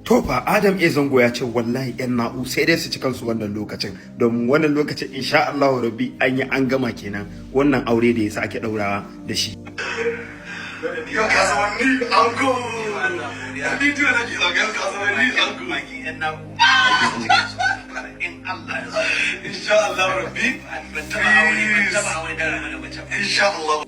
To fa, Adam A Zango ya ce wallahi yan na'u sai dai su ci kansu wannan lokacin, domin wannan lokacin, insha Allahu Rabbi, an yi an gama kenan, wannan aure da ya ake daurawa da shi. Yau ka zama ni ango. Bidiyo na ke zaka, yau ka zama ni ango. Bakin yan naku in Allah ya so. Insha Allah Rabbi. Ban taba aure da rabu da mace ba. Insha Allah.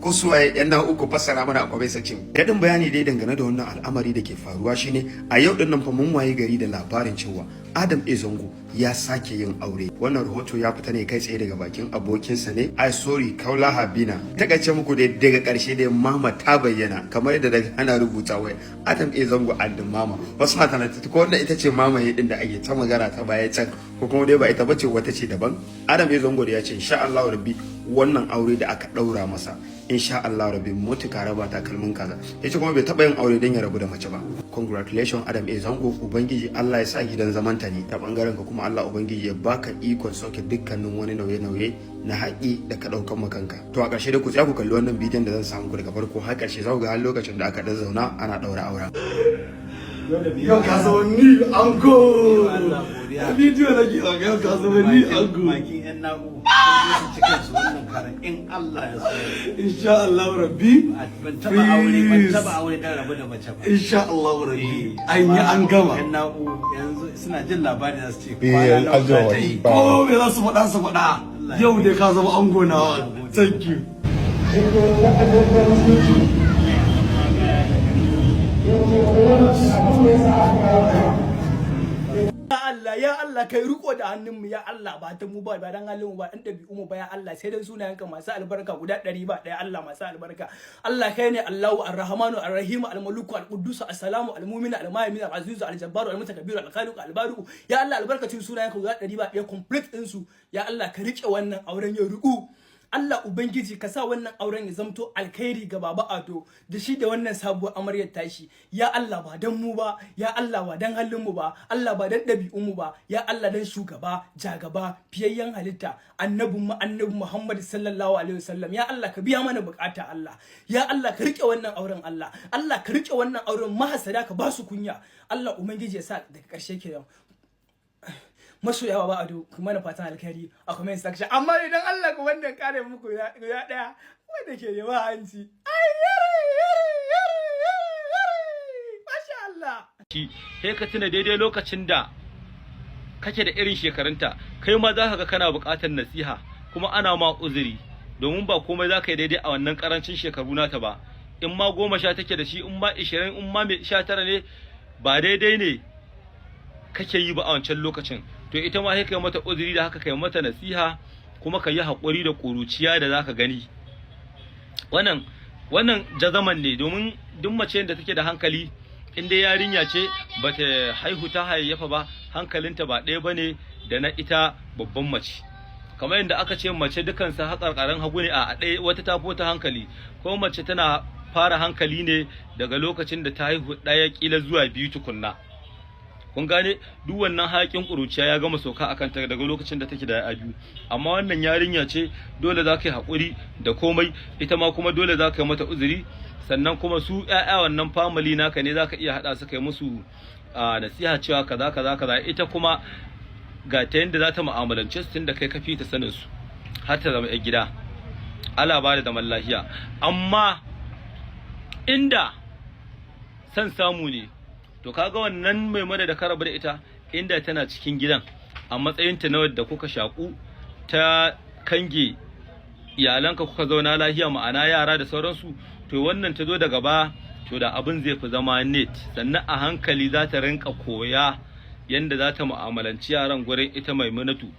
Ko su waye yan na'u? Ku fassara mana a comment section. Daɗin bayani dai dangane da wannan al'amari da ke faruwa shine, a yau din nan fa mun waye gari da labarin cewa Adam A Zango ya sake yin aure. Wannan rahoto ya fita ne kai tsaye daga bakin abokinsa ne, ai sorry, Kaula Habina. Takaice muku dai, daga karshe dai mama ta bayyana, kamar yadda daga ana rubuta wai Adam A Zango and mama. Wasu na tana ko wannan ita ce mamaye din da ake ta magana ta baya can, ko kuma dai ba ita bace, wata ce daban. Adam A Zango da ya ce insha Allah Rabbi wannan aure da aka daura masa, insha Allah Rabbi, mutuka raba takalmin kaza. Yace kuma bai taba yin aure don ya rabu da mace ba. Congratulations, Adam A Zango. Ubangiji Allah ya sa gidan zamanta ne. Ta bangaren ka kuma, Allah Ubangiji ya baka ikon sauke dukkanin wani nauye-nauye na haƙi da ka ɗaukan makanka. To, a ƙarshe da ku tsaya ku kalli wannan bidiyon da zan samu ku daga farko har ƙarshe, za ku ga har lokacin da aka dan zauna ana ɗaura auren. Yau ka zama ni ango. Allah godiya. Bidiyo na ke zaka, yau ka zama ni ango. Bakin yan naku sai su ci kansu wannan karan in Allah ya so. Insha Allah Rabbi. Ban taba aure da rabu da mace ba. Insha Allah Rabbi, an yi an gama. Yan naku yanzu suna jin labari za su ce Eh, kwana nawa an za jima ta yi. Ko me za su faɗa su faɗa. Yau dai ka zama ango nawa. Thank you. Ya Allah, ya Allah, kai riko da hannunmu, ya Allah. Ba ta mu ba, ba dan halin mu ba, dan ɗabi'u mu ba, ya Allah, sai dan sunayenka masu albarka guda 101. Allah, masu albarka. Allah, kai ne Allahu Arrahmanu Arrahimu Almaluku Alquddus Assalamu Almu'minu Almuhaimin Alazizu Aljabbaru Almutakabbiru Alkhaliqu Albari'u. Ya Allah, albarkacin sunayenka guda 101 complete din su, ya Allah, ka rike wannan auren ya riku. Allah Ubangiji, ka sa wannan auren ya zamto alkhairi ga Baba Ado da shi da wannan sabuwar amaryar tashi. Ya Allah, ba dan mu ba, ya Allah, ba dan halin mu ba, Allah, ba dan ɗabi'un mu ba, ya Allah, dan shugaba jagaba fiyayyen halitta, annabin mu, Annabi Muhammad sallallahu alaihi wasallam. Ya Allah, ka biya mana bukata. Allah, ya Allah, ka rike wannan auren. Allah, Allah, ka rike wannan auren. Mahasada ka ba su kunya. Allah Ubangiji ya sa. Daga ƙarshe kenan, masoya Baba Ado, ku mana fatan alkhairi a comment section. Amma idan Allah ku wannan kare muku guda daya wanda ke yawa hanci. Ai yare yare yare yare yare, masha Allah. Shi sai ka tuna daidai lokacin da kake da irin shekarunta, kai ma za ka ga kana buƙatar nasiha, kuma ana ma uzuri, domin ba komai za ka yi daidai a wannan ƙarancin shekaru nata ba. In ma 10 take da shi, in ma 20, in ma mai 19 ne, ba daidai ne kake yi ba a wancan lokacin. To ita ma sai kai mata uzuri da haka, kai mata nasiha, kuma ka yi haƙuri da ƙuruciya da za ka gani. Wannan jazaman ne, domin duk mace da take da hankali, in dai yarinya ce bata haihu ta hayayyafa ba, hankalinta ba ɗaya bane da na ita babban mace. Kamar yadda aka ce mace dukansu haƙarƙarin hagu ne, a ɗaya wata ta ta hankali. Ko mace tana fara hankali ne daga lokacin da ta haihu ɗaya kila zuwa biyu tukunna. Kun gane, duk wannan haƙin ƙuruciya ya gama sauka akan ta daga lokacin da take da ya'ya biyu. Amma wannan yarinya ce, dole za ka yi haƙuri da komai, ita ma kuma dole za ka yi mata uzuri. Sannan kuma su ƴaƴa, wannan family naka ne, za ka iya haɗa su kai musu nasiha cewa kaza kaza kaza. Ita kuma ga ta yadda za ta mu'amalance su, tunda kai ka fi ta sanin su har ta zama 'yar gida. Allah ba da zaman lafiya. Amma inda san samu ne, to kaga wannan mai mada da ka rabu da ita, inda tana cikin gidan a matsayinta na wadda kuka shaku, ta kange iyalanka, kuka zauna lafiya, ma'ana yara da sauransu, to wannan ta zo daga ba, to da abin zai fi zama neat. Sannan a hankali za ta rinka koya yanda za ta mu'amalanci yaran gurin ita Maimunatu,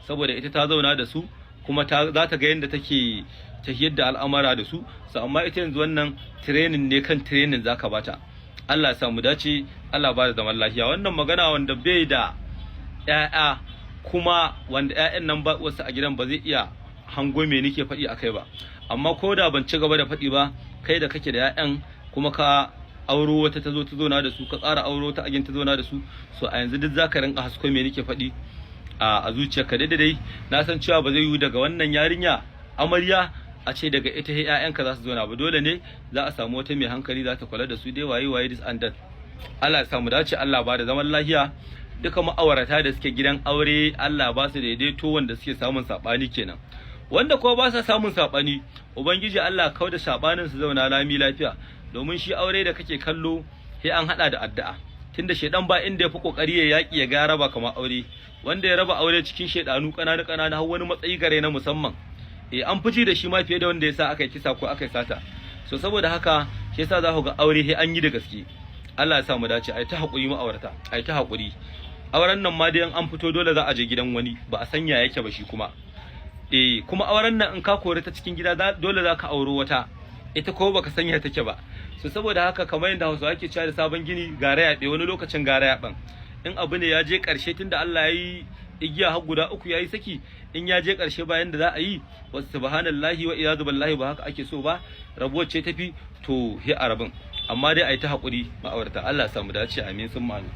saboda ita ta zauna da su, kuma za ta ga yadda take tafiyar da al'amara da su. So amma ita yanzu wannan training ne kan training zaka bata. Allah ya sa mu dace, Allah ba da zaman lafiya. Wannan magana, wanda bai da ƴaƴa, kuma wanda ƴaƴan nan ba wasu a gidan, ba zai iya hango me nake faɗi akai ba. Amma ko da ban ci gaba da faɗi ba, kai da kake da ƴaƴan, kuma ka auro wata ta zo ta zauna da su, ka ƙara auro ta agin ta zauna da su, so a yanzu duk zaka rinka hasko me nake faɗi a zuciyarka. Daidai dai na san cewa ba zai yiwu daga wannan yarinya amarya a ce daga ita sai ƴaƴanka za su zauna ba. Dole ne za a samu wata mai hankali za ta kula da su dai, waye waye, this and that. Allah ya samu dace, Allah ba da zaman lafiya. Duka ma'aurata da suke gidan aure, Allah ba su daidaito. Wanda suke samun sabani kenan, wanda kuma ba sa samun sabani, Ubangiji Allah kau da sabanin, su zauna lami lafiya. Domin shi aure da kake kallo, sai an hada da addu'a, tunda shedan ba inda ya fi kokari ya yaki ya ga raba kamar aure. Wanda ya raba aure cikin shedanu kanana kanana, har wani matsayi gare na musamman, an fi da shi ma fiye da wanda ya sa aka yi kisa ko aka yi sata. So saboda haka shi yasa za ku ga aure sai an yi da gaske. Allah ya sa mu dace. Ai ta hakuri ma'aurata, ai ta hakuri. Auren nan ma dai an fito, dole za a je gidan wani, ba a sanya yake ba shi kuma. Kuma auren nan in ka kore ta cikin gida, dole za ka auro wata, ita ko baka sanya take ba. So saboda haka, kamar yadda Hausawa ake cewa da sabon gini gara yaɓe, wani lokacin gara yaɓan. In abu ne ya je ƙarshe, tunda Allah ya yi igiya har guda uku, ya yi saki, in ya je ƙarshe bayan da za a yi, wasu subhanallahi wa iyazu billahi, ba haka ake so ba, rabuwar ce tafi to he a rabin. Amma dai a yi ta haƙuri ma'aurata. Allah ya samu dace, amin sun ma'amin.